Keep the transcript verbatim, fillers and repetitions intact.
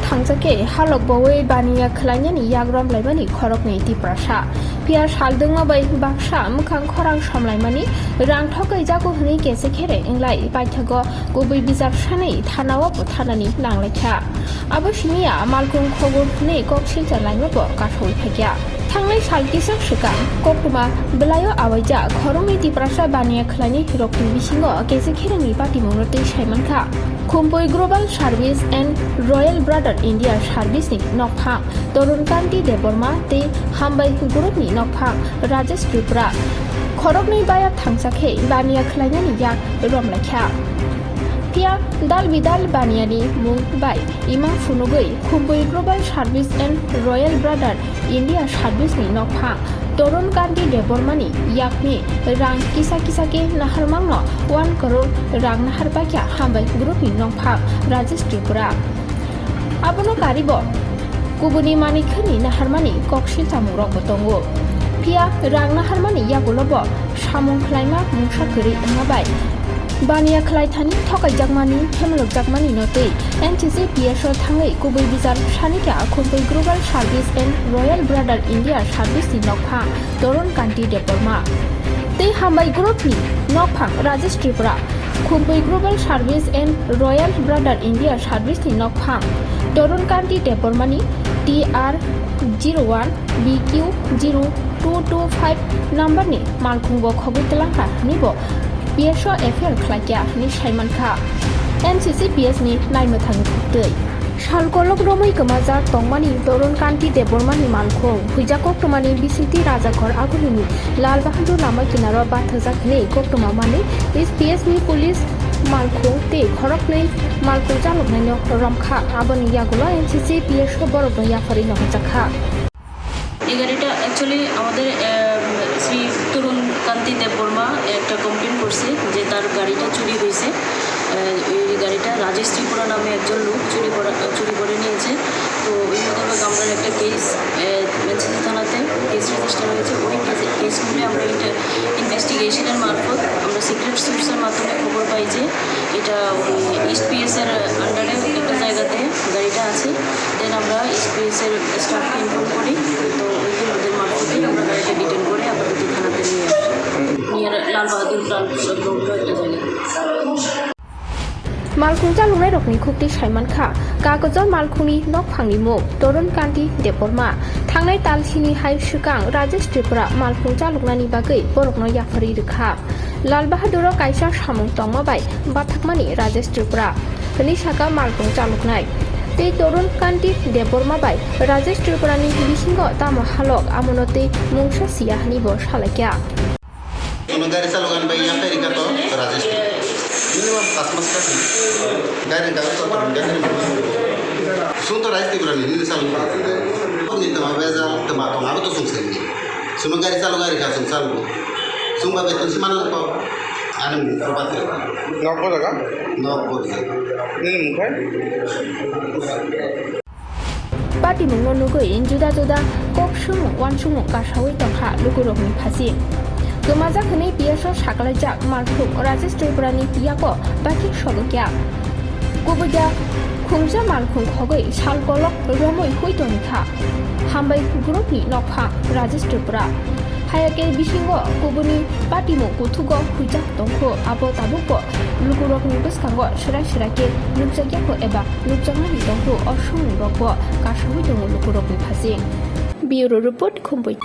Thangsa khe halok bawi baniya khwlainani yak romlaimani khoroknwi Tiprasa. Phiya sal dwngma bai baksa mwkhang khorang somlaimani rang thokaijago hwnwi kese khere wnglai paithago kubui bichar sanwi thanao bo thanani nanglaikha. Abo simiya malkhung khobor hwnwi kok silcha laimabo kasawi phaikha. Thangnai sal kisa swkang koktwma bwlaio awaijak khoroknwi Tiprasa baniya khwlainai rokni bisingo kese kherengni patimungno twi saimankha. Khumpui Global Service and Royal Brother India Service ni nokphang Torun Kanti Debbarma tei Hambai Group ni nokphang Rajesh Tripura. Khoroknwi baya thangsa khe baniya khwlainani yak romlaikha. Phiya dal bidal baniyani mung bai imang phunugwi Khumpui Global Service and Royal Brother India Service ni nokphang Torun Kanti Debbarma ni yakni rang kisa kisa khe naharmangno one crore rang nahar paikha Hambai Group ni nokphang Rajesh Tripura. Abono karibo kubuni manik khani naharmani kok silchamungrokbo tongo. Phiya rang naharmani yagulobo samung khlaima mungsa kwrwi wngma bai baniya khlaithani thokaijakmani, phemlokjakmani no twi N C C P S o thangwi kubui bichar sanikha Khumpui Global Service and Royal Brother India Service ni nokphang Torun Kanti Debbarma tei Hambai Group ni nokphang Rajesh Tripura. Khumpui Global Service and Royal Brother India Service ni nokphang Torun Kanti Debbarma ni T R zero one B Q zero two two five number ni malkhung bo khogwi twlangkha hwnwi bo P S o F I R khlaikha hwnwi saimankha N C C P S ni naimwthangni khuktwi. Sal kolok romwi kwmajak tongmani Torun Kanti Debbarma ni malkhung huijak koktwmani bisingtwi Rajakhor Agulini Lal Bahadur lama kinaro bathajak hwnwi koktwma manwi S P S ni police malkhung tei khoroknwi malkhung chaloknaino romkha. Aboni yagulo N C C P S o borokno yapharwi nohorjakha. এই গাড়িটা অ্যাকচুয়ালি আমাদের, আহ, শ্রী তরুণ কান্তি দেববর্মা একটা কমপ্লেন করছে যে তার গাড়িটা চুরি হয়েছে। আহ, এই গাড়িটা রাজেশ ত্রিপুরা নামে একজন লোক চুরি করা, চুরি করে নিয়েছে। তো ওই মোতাবেক আমরা একটা কেস, আহ, এনসিসি থানাতে কেস রেজিস্টার হয়েছে। ওই কেসে, কেস মূলে আমরা এটা ইনভেস্টিগেশনের মারফত আমরা সিক্রেট সোর্সের মাধ্যমে খবর পাই যে এটা ওই ইস্ট পিএস এর আন্ডারে একটা জায়গাতে গাড়িটা আছে। দেন আমরা ইস্ট পিএস এর স্টাফকে ইনফর্ম করি, তো ওই ওদের মারফতেই আমরা গাড়িটা ডিটেন করে আপাতত থানাতে নিয়ে আসি। নিয়ার লাল বাহাদুর প্রাণ উৎসব রোড একটা জায়গা। Malkhung chaloknairokni khuktwi saimankha, kagojo malkhungni nokphangni mung Torun Kanti Debbarma. Thangnai talsini hai swkang Rajesh Tripura malkhung chaloknani bagwi borokno yapharwi rwkha. Lal Bahaduro kaisa samung tongma bai bathakmani Rajesh Tripura hwnwi sakha malkhung chaloknai. Tei Torun Kanti Debbarma bai Rajesh Tripurani bisingo tamo halok amono tei mungsa siya hwnwi bo salaikha. Sono gari chalok ani bai yaphai rikha to Rajesh. Minimum pas mas ka sini. Gari gari to gari. Sung to Rajesh Tripura ni, nini chalok. Ni tama bejal, tama tong, abo to sung sini. Sono gari chalok ani ka sung chalok. Sung ba beton si mana ko. Ani mung ko ba te. Nok ko jaga? Nok ko jaga. Nini mung khai? Patimungno nugwi juda juda kok sumung uansukmung kasawi tongkha lukurokni phasing. Kwmajak hwnwi P S o sakalaijak malkhung Rajesh Tripurani yago bakhe sogwkya. Kubui da khungsa malkhung khogwi sal kolok romwi hui tongkha Hambai Groupni nokphang Rajesh Tripura. Hayake bisingo kubuni patimung kuthugo huijak tongkhu, abo tabukbo lukurokni bwskango swrai swrai khe nukjakya kho eba nukjaknani tongkhu o sumungrokbo kasugwi tongo lukurokni phasing. Bureau Report, Khumpui.